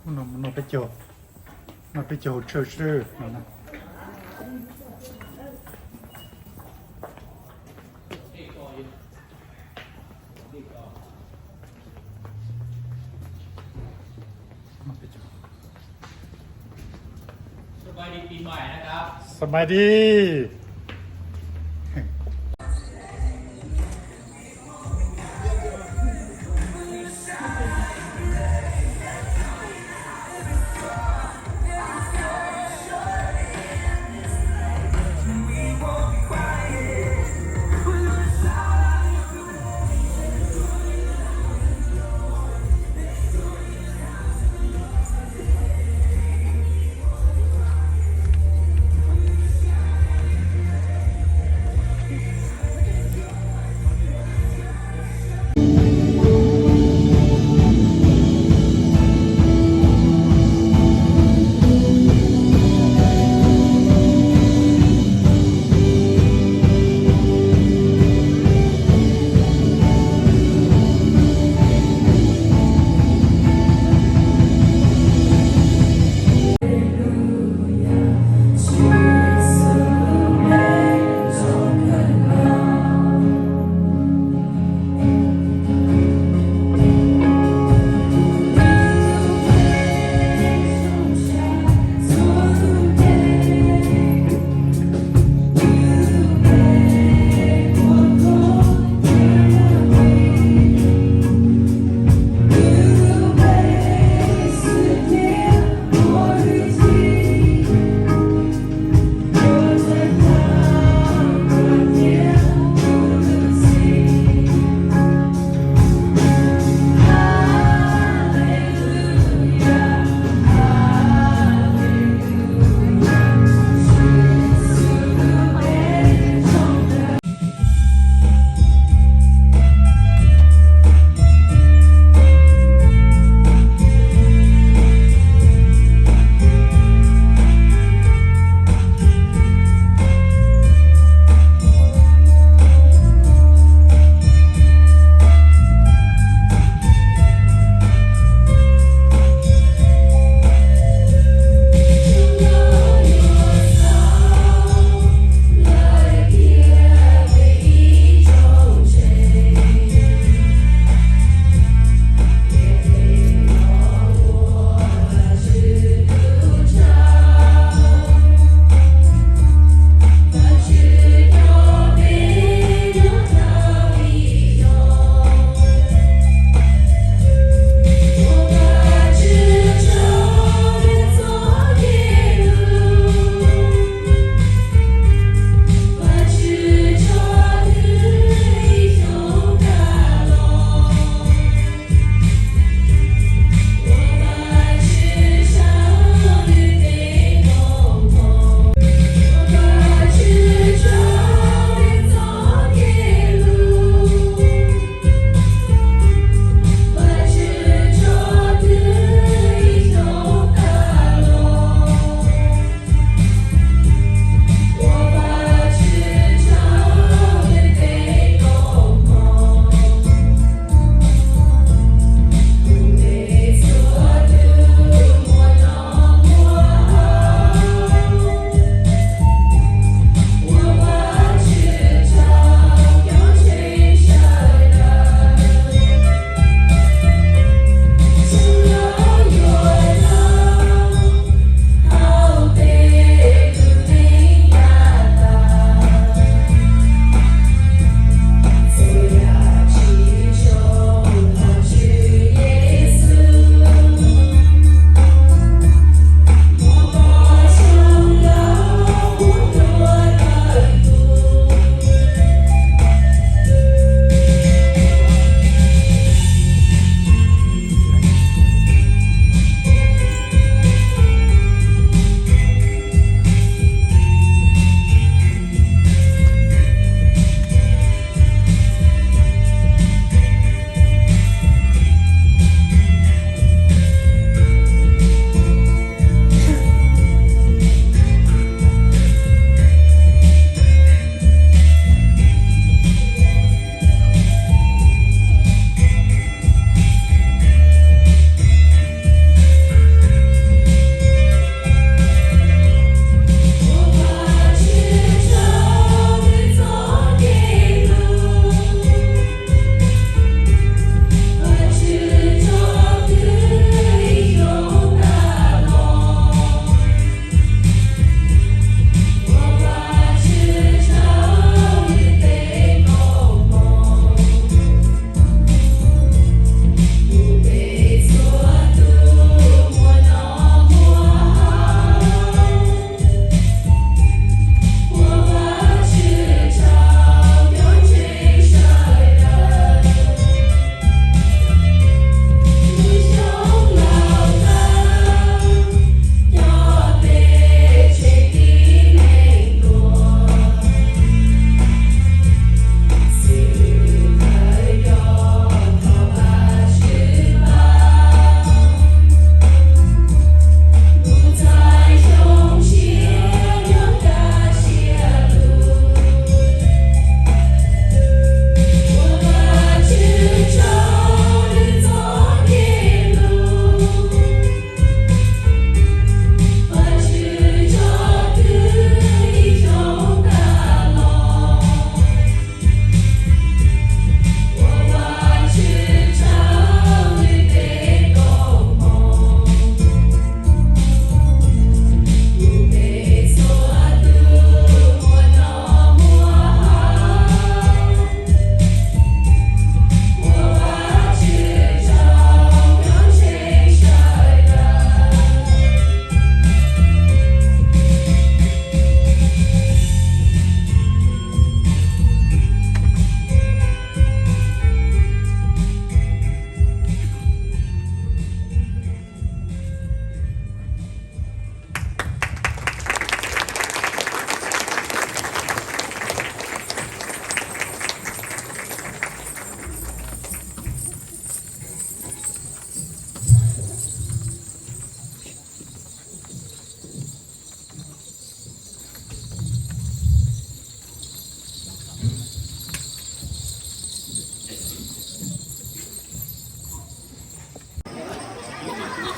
Noj peb caug, noj peb caug hauv tshawj sab no. Sbais dig.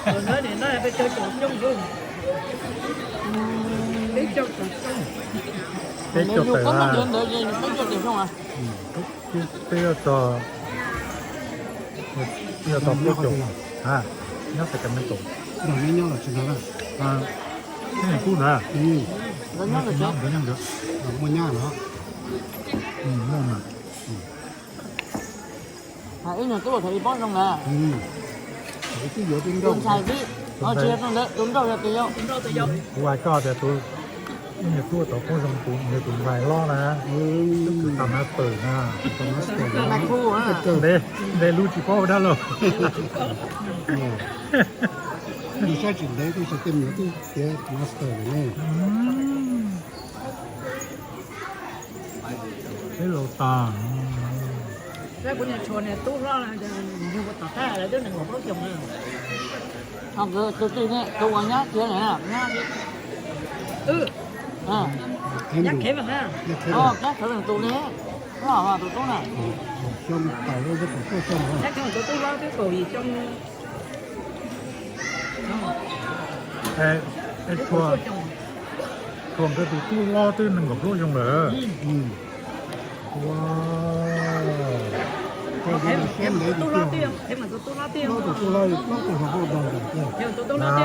Peb caug tawm, peb caug tawm, peb caug txog, yog txog plaub caug, nyob Sacramento. Nyob los tsis hnov na. Nyob kuj na. Muaj nyab los. Muaj mas. Ib nyuag tub thaum ib pob zoo na. Tus ntxhais tib, tsis yog tus ntawd, tus nraug yog tus yau. Kuv hais koj tias tus, ib nyuag tub thaum poob zoo tus, nws tus ntxhais hlob na, tus tag master na. Ntev, ntev lub tsis paub ua dab laug. Nws saib tsis ntev tab sis tej me nyuam twb tiav master lawm ne. Peb laus tag. Kuv niag tshuav niag tub hlob yug ua tom qab lawv twb nees nkaum plaub xyoos na. Tus tij ne, tus uas nyab tiav na, nyab, nyab Khev Vees na. Nyab Khev Vees tus ne, tus tub na. Nyab Khev Vees tus tub hlob twb kaum yim xyoo. Tshuav nkawd tus tub hlob twb nees nkaum plaub xyoo lawm. Tub hlob tij, Khev Vees tus tub hlob tij, tus tub hlob tij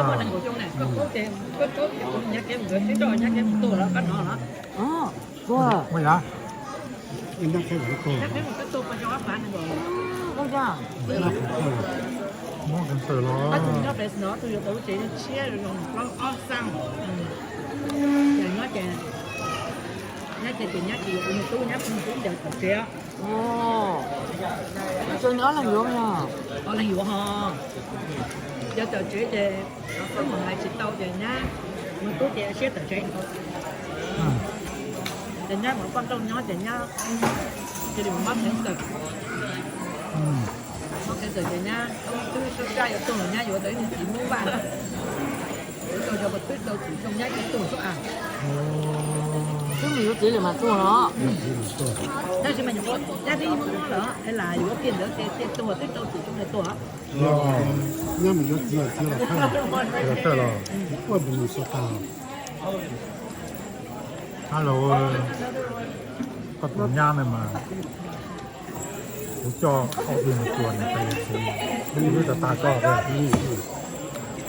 muaj nees nkaum xyoo na, koj paub ces koj, nyab Khev Vees nkawd twb rau nyab Khev Vees tuag lawm, koj hnov los? Ua yam, nyab Khev Vees tuag, muab cancer los. Tus nyob Fresno, tus yuav tau lub tsev tshiab zoo plaub ob xees. Ces nyob ces, nyob ces ces nyab tsis yuav tus me tub, nyab pheej tub ncaws tom tsev. Tus me ob leeg yuav, ob leeg yuav ho. Ncaws tom tsev ces wb mus hais tsis tau ces nyab, me tub ces siab tom tsev. Ces nyab mus poj nrauj nyob ces nyab cia li mus mob cancer. Mob cancer ces nyab twb sab sab yuav tuag los nyab yuav tau ib tug txiv Hmoob Vaj na. Yuav tau yog twb rau txim xyoo nyab cia tuag xwb as. Twb mus yuav txiv lawm mas tuag los. Tab sis mas nyab twb mob mob lawm es lam yuav kiag ntawd ces cia tuag, twb rau txim xyoo ces tuag. Nyab mus yuav txiv los txiv los thawj los, los thawj los, kuj mus mus xua tas. Hello, koj tus nyab ne mas kuv coj ob tug mus xyuas niam tais yawm txiv, wb twb tas tas koj.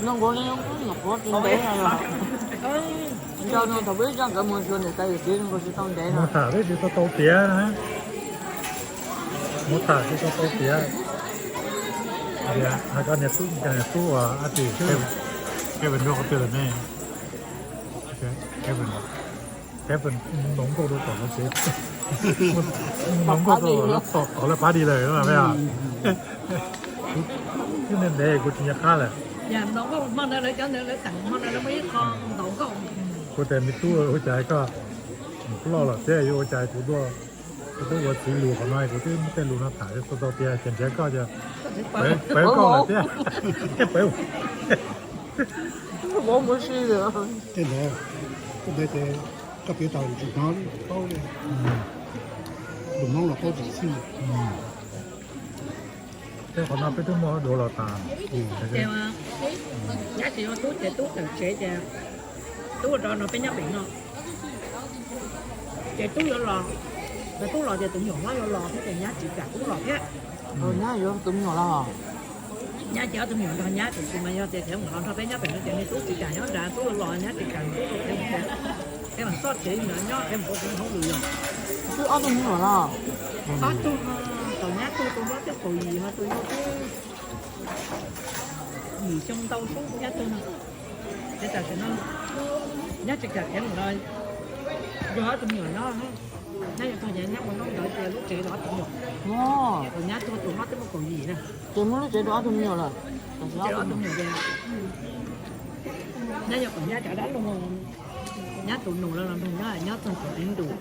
Nco ntsoov thaum peb coj nkawd mus xyuas niam tais yawm txiv nkaus tsis tau ntev no. Mus tham peb tsis tau tau tiav na. Mus tham tsis tau tau tiav. Hais koj niag tub, niag tub uas dab tsi, Kevin, Kevin nyob qhov twg lawm ne? Kevin, Kevin ntaus nkauj rau tom lawv tsev, ntaus nkauj rau tom lawv pab di lawm. Twb ntev ntev kuv tsis nco qab lawm. Kuv tias me tub, ua cas koj loj loj thiab yuav ua cas kuv tuaj, kuv twb ua txiv lus qhov no, kuv twb muaj tej lus no tham tsis tau tiav ces nrhiav koj ces pab koj lawm thiab. Tej ntawd, tej ntawd ces koj piav tau tsis hnov paub li. Lus Hmoob los paub tsis txhij. Tej qhov no peb twb muaj dua los tas. Nyab tsis yuav tub ces tub tawm tsev ces tub ua rau no peb nyob pem no. Ces tub yuav los, tub los ces tus me nyuam hlob yuav los thiab ces nyab tsis kam tub los thiab. Nyab yuav tus me nyuam los. Nyab ces ob tug me nyuam nrog nyab, tiam sis mas yog tias Khev Vees los nrog peb nyob pem no ces niag tub tsis kam nyob nrad, tub los nyab tsis kam tub, Khev Vees, Khev Vees txoj kev nyob, Khev Vees ua Khev Vees hauj lwm yog. Twb ob tug me nyuam los. Ob tug, thaum nyab tuag tus hlob twb kaum yim ho tus yau twb yim xyoo ntau xwb nyab tuag no. Ces tam sim no nyab tsis kam Khev Vees los, yog ob tug me nyuam nyob. Nyab yuav tuag ces nyab ua ntaub ntawv ces lub tsev rau ob tug me nyuam. Thaum nyab tuag tus hlob twb muaj kaum yim na. Ces muab lub tsev rau ob tug me nyuam lawm. Ob tug me nyuam ces nyab yuav kom nyab cov dab laug, nyab tus nus los los nrog nyab, nyab txog thaum ib ntus.